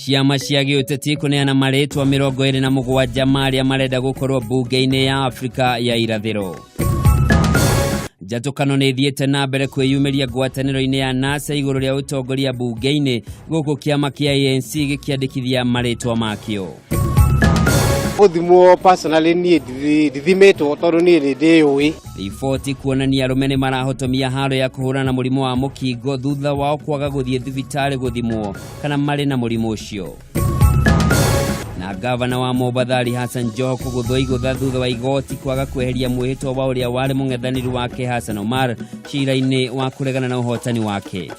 Ciama cia gĩũteti kũneana marĩtwa 27 ma arĩa marenda gũkorwo mbunge-inĩ ya Afrika ya Irathĩro. Njatũkano nĩ ithiĩte na mbere kwĩyumĩria ngwatanĩro-inĩ ya NASA igũrũ rĩa ũtongoria mbunge-inĩ gũkũ kĩama kĩa ANC gĩkĩandĩkithia marĩtwa makĩo. Gũthimwo personally niĩ ndithimĩtwo tondũ niĩ nĩ ndĩyũĩ. Riboti kuonania arũme nĩ marahotomia haro ya kũhũrana na mũrimũ wa mũkingo thutha wao kwaga gũthiĩ thibitarĩ gũthimwo kana marĩ na mũrimũ ũcio. Na gavana wa Mombatha Ali Hassan Joho kũgũthwo igũtha thutha wa igoti kwaga kweheria mwĩhĩtwa wa ũrĩa warĩ mũng'ethanĩri wake Hassan Omar cira-inĩ wa kũregana na ũhotani wake.